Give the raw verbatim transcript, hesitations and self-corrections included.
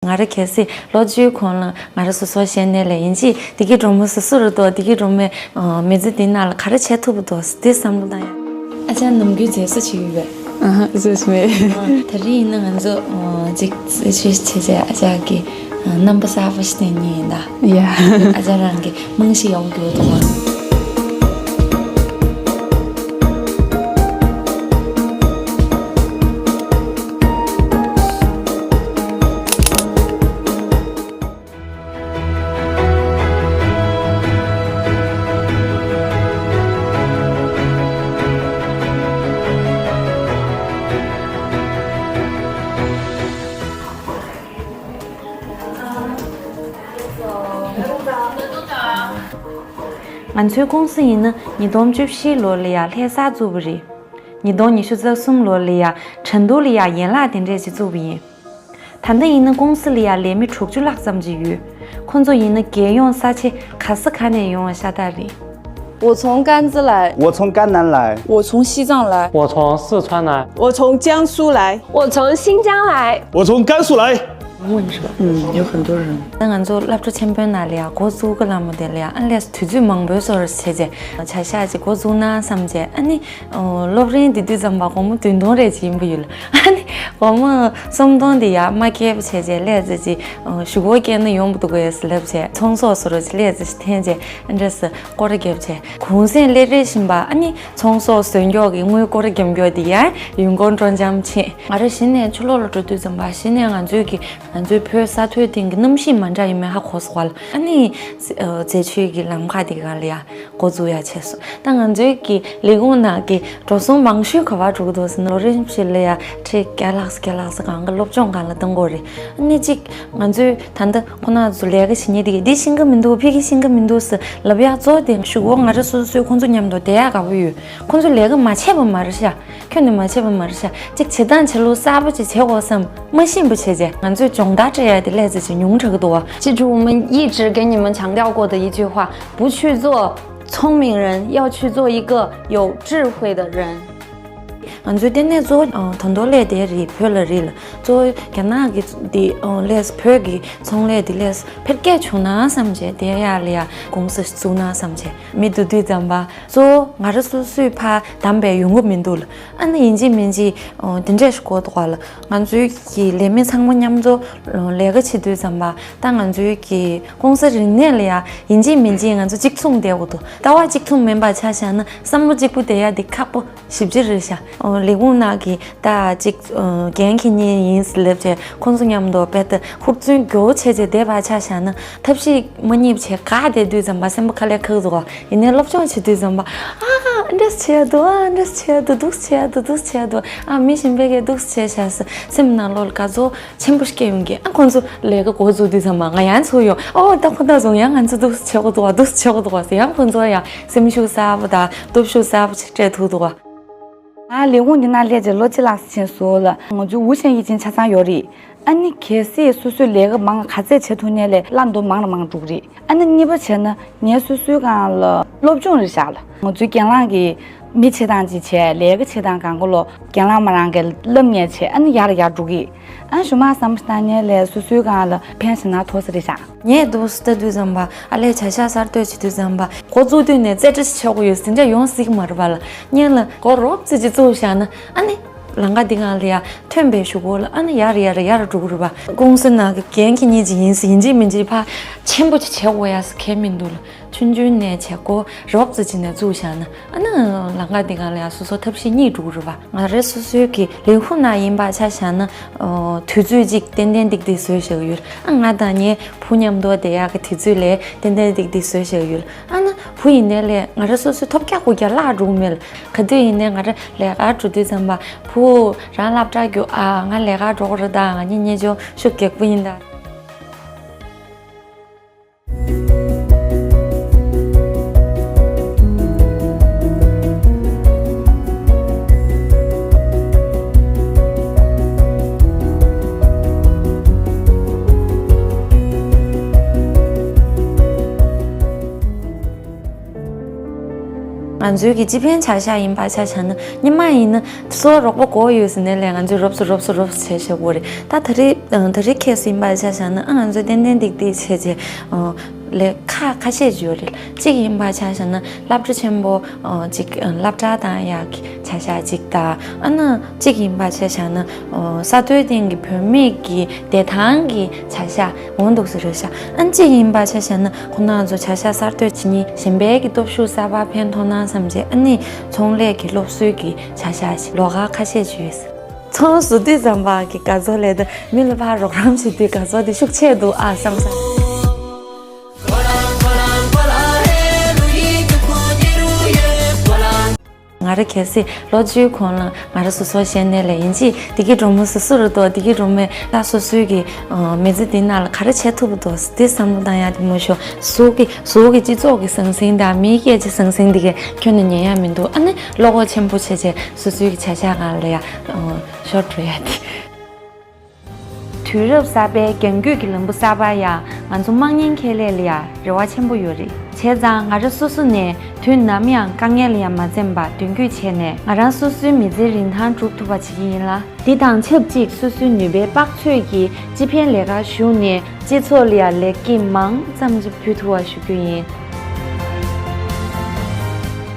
ང་རང་གལ་སྲིད་ལོ་བཅུའི་གོང་ལ་ང་རང་སོ་སོ་བཤད་ནས་ལས་ཡིན་གཅིག་བདེ་སྐྱིད་སྒྲོལ་མ་སུ་སུ་རུ་གཏོགས་བདེ་སྐྱིད་སྒྲོལ་མའི་མི་ཚེ་འདི་ནང་ལ་ག་རེ་བྱེད་ཐུབ་པ་འདུག་འདི་བསམ་བློ་བཏང་ཡ། ཨ་ཅག་ནམ་རྒྱུན་མཛེས་བཟོ་བྱེད་ཀྱི་ཡོད་པས། ཨ་ཧ་ཟོས་མེད། ད་རེས་ཡིན་ན་ང་ཚོ་གཅིག་རྩེད་ཆས་བྱས་བྱས་ཨ་ཅག་གི་རྣམ་པ་གསར་པ་ཞིག་བསྟན་ནི་ཡིན་ད། ཡ། ཨ་ཅག་རང་གི་རྨང་གཞི་ཡོང་རྒྱུ་འདུག་ཨ། ང་ཚོའི་ཀུང་སི་ཡིན་ན་ཉིས་སྟོང་བཅུ་བཞི་ལོ་ལ་ཡ་ལྷ་ས་བཙུགས་པ་རེད། ཉིས་སྟོང་ཉི་ཤུ་རྩ་གསུམ་ལོ་ལ་ཡ་ཁྲེང་ཏུའུ་ལ་ཡ་ཡན་ལག་དེ་འདྲས་ཅིག་བཙུགས་པ་ཡིན། ད་ལྟ་ཡིན་ན་ཀུང་སི་ལ་ཡ་ལས་མི་དྲུག་ཅུ་ལྷག་ཙམ་ཅིག་ཡོད། ཁོ་ཚོ་ཡིན་ན་རྒྱལ་ཡོངས་ས་ཆ་ག་ས་ག་ནས་ཡོང་བ་ཤ་སྟག་རེད། 我从甘孜来。 我从甘南来。 我从西藏来。 我从四川来。 我从江苏来。 我从新疆来。 我从甘肃来。 问是吧？嗯，有很多人。ད་ང་ཚོ་སློབ་གྲྭ་ཆེན་པོའི་ནང་ལ་ཡ་འགོ་བཙུགས་ཀྱི་ལ་མོ་དེ་ལ་ཡ་ཨ་ལས་དུས་ཚོད་མང་པོའི་བཟོ་འདྲ་བྱས་རྗེས་བྱ་གཞག་ཅིག་འགོ་བཙུགས་ན་བསམ་རྗེས་ཨ་ནི། ཨོ། སློབ་རིམ་འདི་དུས་ཙམ་པ་སྒོར་མོ་བདུན་སྟོང་རེ་ཅིག་ཡིན་པ་ཡོད་ལ། ཨ་ནི་སྒོར་མོ་སུམ་སྟོང་འདི་ཡར་མ་སྐྱེལ་བ་བྱས་རྗེས་ལས་ཙི་ཅིག་ཨོ། གཞུག་གུ་སྐྱེལ་ན་ཡོང་བ་འདུག་གས་ལབ་བྱས་ཚོང་ཟོག་བཟོ་རོགས་ཅིག་ལས་ཙི་ཞིག་འཐེན་རྗེས་ཨ་འདྲས་སུ་སྐོར་ར་བརྒྱབ་བྱས་གུང་སེང་སླེབས་རེ་བཞིན་པ་ཨ་ནི་ཚོང་ཟོག་བཟོས་མགྱོགས་ཀྱི་དངུལ་སྐོར་ར་རྒྱབ་མགྱོགས་འདི་ཡར་ཡུལ་སྐོར་སྤྲོ་འཆམ་ཕྱིན། ང་རང་གཞི་ནས་ཕྱི་ལོགས་ལ་འགྲོ་དུས་ཙམ་པ་གཞི་ནས་ང་ཚོའི་གི་ང་ཚོའི་བོད་ས་མཐོའི་སྟེང་གི་གནམ་གཤིས་མ་འདྲ་ཡིན་མིན་ཧ་གོ་སོང་བ་ལ། ཨ་ནི་ཨ་མཛེས་ཆོས་ཀྱི་ལམ་ཁ་དེ་ག་ལ་ཡ་འགོ་འཛུགས་ཡ་བྱས་སོང་། ད་ང་ཚོའི་གི་ལས་ཁུངས་ནང་གི་འགྲོ་སོང་མང་ཤོས་ག་པར་འགྲོ་གི་འདུག་ཟེར་ན་ལོ་རིམ་བཞི་ལ་ཡ་ཁྲི་བརྒྱ་ལྷག་ཙམ་བརྒྱ་ལྷག་ཙམ་གང་ག་སློབ་སྦྱོང་སྒང་ལ་གཏོང་དགོས་རེད། ཨ་ནི་གཅིག་ང་ཚོའི་ད་ལྟ་ཁོ་ན་ཚོ་ལས་ཀ་བྱེད་མཁན་དེ་གི་འདི་ཤེས་ཀྱི་མི་འདུག་ཕ་གི་ཤེས་ཀྱི་མི་འདུག་ཟེར་ལབ་ཡ་གཙོ་བོ་དེ་གཞུག་གུ་ང་རང་སོ་སོས་ཁོ་ཚོ་མཉམ་དུ་བསྡད་ཡ་དགའ་པོ་ཡོད། ཁོ་ཚོ་ལས་ཀ་མ་བྱས་པ་མ་རེད་ཤག་ཁྱོན་ནས་མ་བྱས་པ་མ་རེད་ཤག་གཅིག་བྱེད་སྟངས་བྱེད་ལུགས་གསར་པ་ཅིག་བྱེད་དགོས་བསམ་མ་ཤེས་པ་བྱས་རྗེས་ང་ཚོས་སྦྱོང་བརྡར་སྤྲད་ཡ་དེ་ལས་ཙི་ཅིག་ཉུང་དྲགས་ཀྱི་འདུག་བ། 记住我们一直给你们强调过的一句话，不去做聪明人，要去做一个有智慧的人。 ང་ཚོའི་ལྟེ་གནས་གཙོ་བོ་ད་དུང་སླེབས་དེ་རེད། བོད་ལ་རེད་ལ། གཙོ་བོ་རྒྱ་ནག་གི་འདི་ལས་བོད་ཀྱི་ཚོང་ལས་འདི་ལས་འཕེལ་རྒྱས་བྱུང་ན་བསམ་བྱས་དེ་ཡ་ལ་ཡ་ཀུང་སི་བཙུགས་ན་བསམ་བྱས་མི་འདུག་དུས་ཙམ་པ། གཙོ་བོ་ང་རང་སོ་སོས་ཕར་བདམས་པའི་ཡོང་གི་མི་འདུག་ལ། ཨ་ནི་ཡིན་གཅིག་མིན་གཅིག་འདི་འདྲས་ཞིག་དགོས་འདུག་ག་ལ། ང་ཚོའི་གི་ལས་མི་ཚང་མ་མཉམ་དུ་ལས་ཀ་བྱེད་དུས་ཙམ་པ་ད་ང་ཚོའི་གི་ཀུང་སི་རིག་གནས་ལ་ཡ་ཡིན་གཅིག་མིན་གཅིག་ང་ཚོ་གཅིག་མཚུངས་བསྡད་དགོས་འདུག་ལྟ་བ་གཅིག་མཚུངས་མིན་པ་ཆ་བཞག་ན་བསམ་བློ་གཅིག་པུ་བསྡད་ཡ་འདི་ཁག་པོ་ཞེ་པོ་ཅིག་རེད་ཤག་ཨོ། ལས་ཁུངས་ནང་གི་ད་ཅིག་ཨོ། འགན་འཁྱེར་མཁན་ཡིན་ཟེར་ལབ་བྱས་ཁོང་ཚོ་མཉམ་དུ་དཔེ་ད་ཧུར་བརྩོན་མགྱོགས་བྱས་བྱས་བསྡད་པ་ཆ་བཞག་ན་ཐབས་ཤེས་མ་རྙེད་བྱས་ག་བསྡད་དུས་ཙམ་པ་སེམས་པ་ཁ་ལས་ཁག་འདུག་ག་ཡིན་ནའི་སློབ་སྦྱོང་བྱེད་དུས་ཙམ་པ་ཨ་ཨ་འདྲས་བྱས་འདུག་ཨ་འདྲས་བྱས་འདུག་འདུག་བྱས་འདུག་འདུག་བྱས་འདུག་ཨ་མི་གཞན་པས་ཀྱི་འདུག་བྱས་བྱས་སེམས་ནང་ལོགས་ལ་དགའ་ཚོར་ཆེན་པོ་སྐྱེ་ཡོང་གི་ཨ་ཁོང་ཚོ་ལས་ཀ་འགོ་བཙུགས་དུས་ཙམ་པ་ང་ཡང་ཚོར་ཡོང་ཨོ་ད་ཁོ་ད་བཟུང་ཡང་ང་ཚོ་འདུག་བྱེད་དགོས་འདུག་བ་འདུག་བྱེད་དགོས་འདུག་བ་ཟེར་ཡང་ཁོང་ཚོ་ཡང་སེམས་ཤུགས་གསར་པ་དང་སྟོབས་ཤུགས་གསར་པ་ཞིག་སྤྲད་ཐུབ་འདུག་བ། ང་ལས་ཁུངས་འདི་ནང་སླེབས་རྗེས་ལོ་གཅིག་ལྷག་ཙམ་ཕྱིན་སོང་ལ། ང་ཚོའི་ཝུ་ཆེན་ཡིག་ཆེན་ཆ་ཚང་ཡོད་རེད། ཨ་ནི་གལ་སྲིད་སོ་སོའི་ལས་ཀ་མང་ག་ཚད་བྱེད་ཐུབ་ནའི་ལས་གླ་མདོ་མང་ལ་མང་འགྲོ་གི་རེད། ཨ་ནི་གཉིས་པ་བྱས་ན་ངའི་སོ་སོའི་སྒང་ལ་སློབ་སྦྱོང་རེད་བཞག་ལ། ང་ཚོའི་གྱེན་ལངས་ཀྱི་མི་བྱེད་སྟངས་ཅིག་བྱས་ལས་ཀ་བྱེད་སྟངས་སྒང་ག་ལོ་གྱེན་ལངས་མ་རང་གི་བསླབ་ངེས་བྱས་ཨ་ནི་ཡར་ཡར་འགྲོ་གི། ཨ་ཞུ་མ་བསམ་བློ་བཏང་ནའི་ལས་སོ་སོའི་སྒང་ལ་ཕན་ཞིག་ན་ཐོགས་ས་རེད་བཞག་ངས་འདུག་སེ་ལྟ་དུས་ཙམ་པ་ཨ་ལས་བྱ་གཞག་གསར་གཏོད་བྱེད་དུས་ཙམ་པ་འགོ་བཙུགས་དུས་ནས་རྩེ་གྲ་ཞིག་ཆགས་ཀྱི་ཡོད་ཟིན་འདྲ་ཡོང་སྲིད་ཀྱི་མ་རེད་པ་ལ། སྔོན་ལ་འགོ་རོབ་ཙམ་ཅིག་བཙུགས་བཞག་ན་ཨ་ནི་ལམ་ཁ་འདི་སྒང་ལ་ཡ་ཐོན་པའི་གཞུག་གུ་ལ་ཨ་ནི་ཡར་ཡར་ཡར་འགྲོ་གི་རེད་པ། ཀུང་སི་ནང་གི་འགན་འཁྱེར་མཁན་ཅིག་ཡིན་ཟེར་ཡིན་གཅིག་མིན་གཅིག་ཕར་ཆེན་པོ་ཅིག་བྱེད་དགོས་ཡ་ཟེར་གང་ཡང་མི་འདུག་ལ། ཆུང་ཆུང་ནས་བྱེད་སྒོ་རོབ་ཙམ་ཅིག་ནས་བཙུགས་བཞག་ན་ཨ་ནི་ལམ་ཁ་འདི་སྒང་ལ་ཡ་སོ་སོ་ཐབས་ཤེས་རྙེད་འགྲོ་གི་རེད་པ། ང་རང་སོ་སོའི་གི་ལས་ཁུངས་ནང་ཡིན་པ་ཆ་བཞག་ན་ཨོ་དུས་ཚོད་ཅིག་ཏན་ཏན་ཏིག་ཏིག་བཟོས་བཞག་གི་ཡོད། ཨ་ང་དང་ངའི་བུ་མཉམ་དུ་བསྡད་ཡག་གི་དུས་ཚོད་ལས་ཏན་ཏན་ཏིག་ཏིག་བཟོས་བཞག་གི་ཡོད། ཨ་ན་བུ་ཡིན་ནའི་ལས་ང་རང་སོ་སོའི་ཐོབ་རྒྱག་གུ་རྒྱག་བརླག་འགྲོ་གི་མེད་ལ། ག་དུས་ཡིན་ནའི་ང་རང་ལས་ཀར་འགྲོ་དུས་ཙམ་པ་བུ་རང་སློབ་གྲྭ་རྒྱུགས་ཨ་ང་ལས་ཀར་འགྲོ་གི་རེད་ད། ང་གཉིས་གཉིས་ཆོ་ཤུགས་རྒྱག་པོ་ཡིན་ད། ང་ཚོའི་གི་སྤྱི་ཕན་བྱ་གཞག་ཡིན་པ་ཆ་བཞག་ན། སྔོན་མ་ཡིན་ན་སོ་རོགས་པ་དགོས་ཡོད་ཟེར་ནས་ལས་ང་ཚོས་རོབ་སོ་རོབ་སོ་རོབ་སོ་བྱས་བྱས་དགོས་རེད། ད་ད་རེས་ད་རེས་ཁེ་སི་ཡིན་པ་ཆ་བཞག་ན། ཨ་ང་ཚོས་ཏན་ཏན་ཏིག་ཏིག་བྱས་བྱས་ལས་ཁག་ཁ་ཤས་ཅིག་ཡོད་རེད། གཅིག་ཡིན་པ་ཆ་བཞག་ན་སློབ་གྲྭ་ཆེན་པོ་ཅིག་སློབ་གྲྭ་བཏང་ཡག་གི་བྱ་གཞག་ཅིག་དང་། ཨ་ན་གཅིག་ཡིན་པ་ཆ་བཞག་ན་ས་མཐོའི་སྟེང་གི་བུད་མེད་ཀྱི་བདེ་ཐང་གི་བྱ་གཞག་འོང་འདུག་ཟེར་རེད་ཤག་ཨ་གཅིག་ཡིན་པ་ཆ་བཞག་ན་ཁོ་ན་ང་ཚོ་བྱ་གཞག་གསར་གཏོད་བྱེད་མཁན་གཞན་པའི་གི་སྟོབས་ཤུགས་གསར་པ་ཕན་ཐོགས་ན་བསམ་བྱས། ཨ་ནི་ཚོང་ལས་ཀྱི་སློབ་གསོའི་གི་བྱ་གཞག་ལོགས་ཀ་ཁ་ཤས་ཅིག་ཡོད། ཚོང་བཟོ་དུས་ཙམ་པ་གི་དགའ་ཚོར་ལས་ད་མི་ལ་ཕར་རོགས་རམ་བྱེད་དུས་དགའ་ཚོར་དེ་ཤུགས་ཆེ་འདུག་ཨ་བསམ་སོང་། ང་རང་གལ་སྲིད་ལོ་བཅུའི་གོང་ལ་ང་རང་སོ་སོ་བཤད་ནས་ལས་ཡིན་གཅིག་བདེ་སྐྱིད་སྒྲོལ་མ་སོ་སོ་རུ་འདུག་བདེ་སྐྱིད་སྒྲོལ་མས་ད་སོ་སོའི་གི་མི་ཚེ་འདི་ནང་ལ་ག་རེ་བྱེད་ཐུབ་འདུག་དེ་བསམ་བློ་བཏང་ཡག་དེ་མོ་ཤོག་བཟོ་གི་བཟོ་གི་སྤྱི་ཚོགས་ཀྱི་ཟང་ཟིང་དང་མིའི་སྐད་ཆ་ཟང་ཟིང་འདི་གས་ཁྱོན་ནས་ཉན་ཡག་མི་འདུག་ཨ་ནི་བློ་ཁོག་ཆེན་པོ་བྱས་བྱས་སོ་སོའི་གི་བྱ་གཞག་སྒང་ལ་ཡ་ཤོར་འགྲོ་ཡག་དེ། དུས་རབས་གསར་པའི་རྒྱང་སྐྱོད་ཀྱི་ལམ་བུ་གསར་པར་ཡང་ང་ཚོ་དམངས་གཉེར་ཁེ་ལས་ལ་ཡང་རེ་བ་ཆེན་པོ་ཡོད་རེད། བྱས་ཙང་ང་རང་སོ་སོ་ནས་དུས་ནམ་ཡང་དཀའ་ངལ་ལ་ཡང་མ་འཛེམས་པར་མདུན་སྐྱོད་བྱས་ནས་ང་རང་སོ་སོའི་མི་ཚེའི་རིན་ཐང་སྒྲུབ་ཐུབ་པ་བྱེད་ཀྱི་ཡིན་ལ། འདི་དང་ཆབས་ཅིག་སོ་སོའི་ནུས་པའི་དཔག་ཚོད་ཀྱིས་སྤྱི་ཕན་ལས་ཀར་ཞུགས་ནས་སྤྱི་ཚོགས་ལ་ཡང་ལེགས་སྐྱེས་མང་ཙམ་ཅིག་ཕུལ་ཐུབ་པ་ཞུ་རྒྱུ་ཡིན།